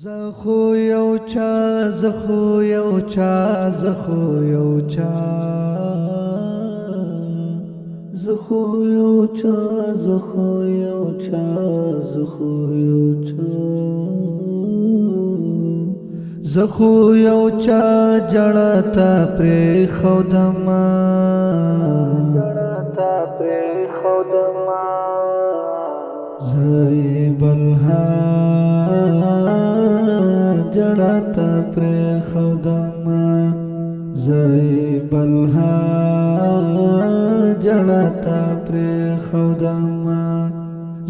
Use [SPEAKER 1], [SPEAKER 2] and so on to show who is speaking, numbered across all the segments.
[SPEAKER 1] زه خو یو چا، زه خو یو چا، زه خو یو چا، زه خو یو چا، زه خو یو چا، زه خو یو چا، زه خو یو چا جړه تا پرې خودما،
[SPEAKER 2] جړه تا پرې خودما.
[SPEAKER 1] زه بلها جړه تا پرې خودما، زه بلها جړه تا پرې خودما.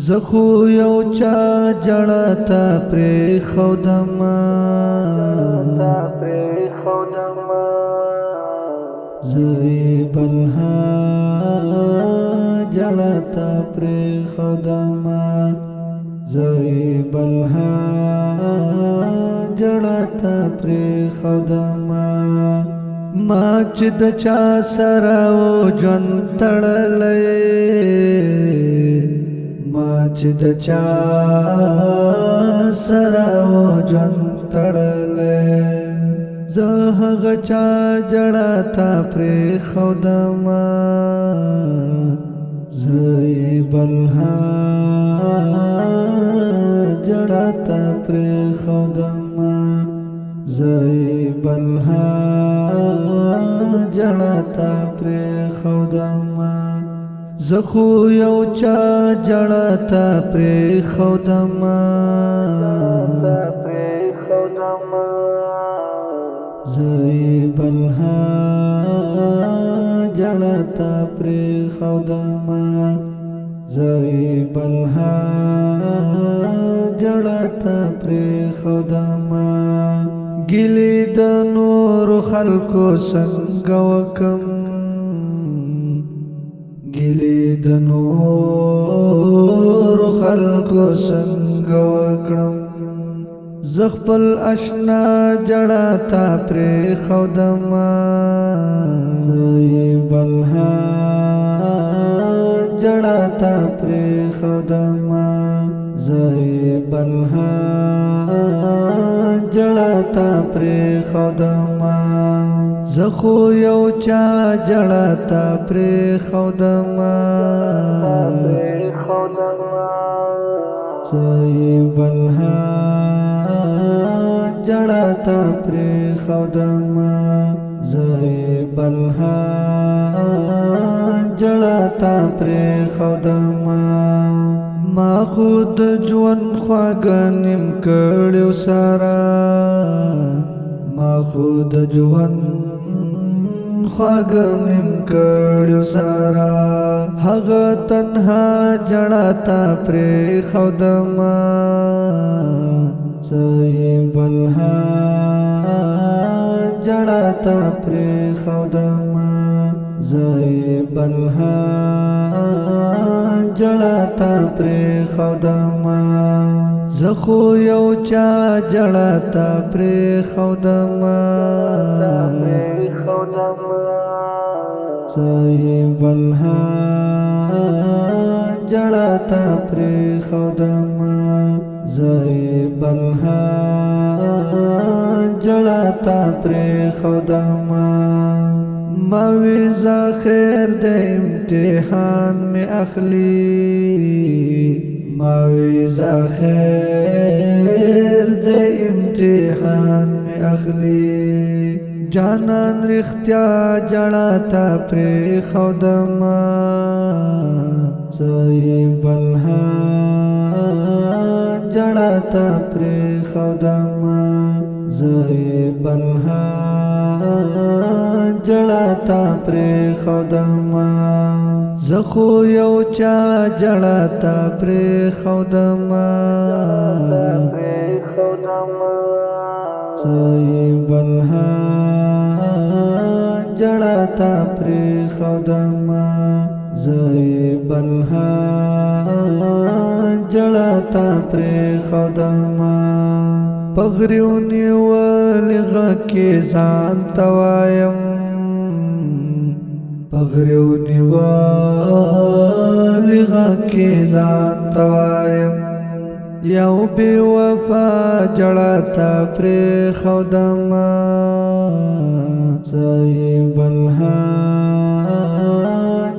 [SPEAKER 1] زه خو یو چا جړه تا پرې خودما،
[SPEAKER 2] تا پرې خودما.
[SPEAKER 1] زه بلها جړه تا پرې خودما، زه بلها جړه تا پرې خودما. ما چې د چا سره و ژوند تړلی، ما چې د چا سره و ژوند تړلی، زه هغه چا جړه تا پرې خودما، زه بلها جړه تا پرې خودما، زه بلها جړه تا پرې خودما. زه خو یو چا جړه تا پرې خودما،
[SPEAKER 2] تا پرې خودما.
[SPEAKER 1] زه بلها جړه تا پرې خودما، زه بلها جړه تا پرې خودما. ګلی د نور خلکو څنګه وکم، ګلی د نور خلکو څنګه وکړم، زه خپل اشنا جړه تا پرې خودما، زه بلها جړه تا پرې خودما، زه بلها جړه تا پرې خودما. زه خو یو چا جړه تا پرې خودما،
[SPEAKER 2] تا پرې خودما.
[SPEAKER 1] زه بلها جړه تا پرې خودما، زه بلها جړه تا پرې خودما. ما خود ژوند خواږه نیم کړیو سره، ما خود ژوند خواږه نیم کړیو سره، هغه تنها جړه تا پرې خودما، زه بلها جړه تا پرې خودما، زه بلها جړه تا پرې خودما. زه خو یو چا جړه تا پرې خودما،
[SPEAKER 2] تا پرې خودما.
[SPEAKER 1] زه بلها جړه تا پرې خودما، زه بلها جړه تا پرې خودما. ما ویزا خیر د امتحان می اخلي، ما ویزا خیر د امتحان می اخلي، جانان رښتیا جړه تا پرې خودما، زه بلها جړه تا پرې خودما، زه بلها جړه تا پرې خودما. زه خو یو چا جړه تا پرې خودما،
[SPEAKER 2] تا پرې خودما.
[SPEAKER 1] زه بلها جړه تا پرې خودما، زه بلها جړه تا پرې خودما. پغریو نیولې غږ کې ځان ته وایم، پغریو نیولې غږ کې ځان ته وایم، یو بی وفا جړه تا پرې خودما، زه بلها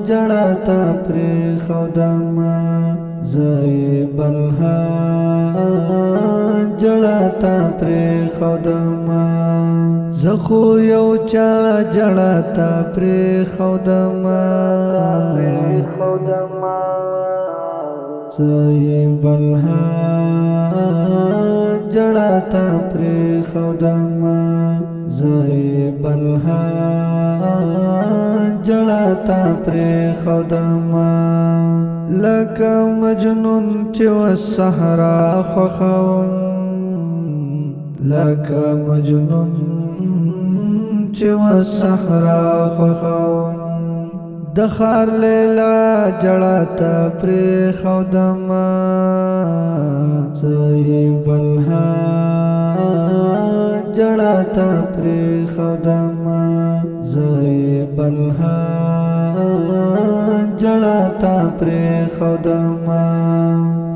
[SPEAKER 1] جړه تا پرې خودما، زه بلها جړه تا پرې خودما. زه خو یو چا جړه تا پرې خودما، زه بلها جړه تا پرې خودما، زه بلها جړه تا پرې خودما. لکه مجنون چې والصحرا خوښوم، لکه مجنون چې والصحرا خوښوم، د خار لیلا جړه ته پرې خودما، زه بلها جړه ته پرې خودما، زه بلها جړه ته پرې خودما.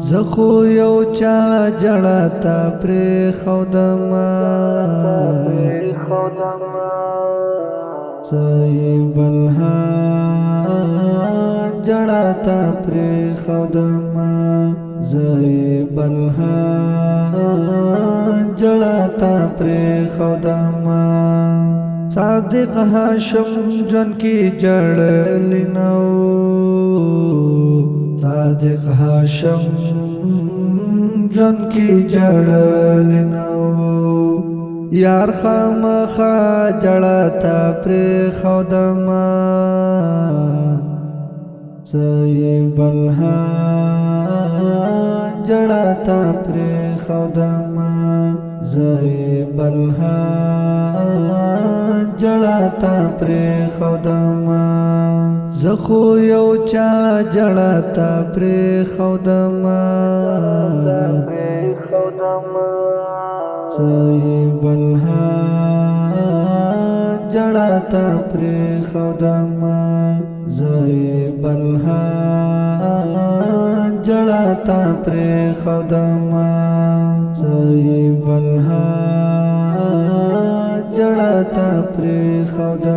[SPEAKER 1] زه خو یو چا جړه ته پرې خودما، زه بلها جړه ته پرې خودما، زه بلها جړه ته پرې خودما. صادق هاشم جن کی جړل نو، صادق هاشم جن کی جړل نو، یار خامخا جړه تا پرې خودما، زه بلها جړه تا پرې خودما، زه بلها جړه تا پرې خودما. زه خو یو چا جړه تا پرې خودما، زه بلها جړه تا پرې خودما، زه بلها جړه تا پرې خودما، زه بلها جړه تا پرې خودما.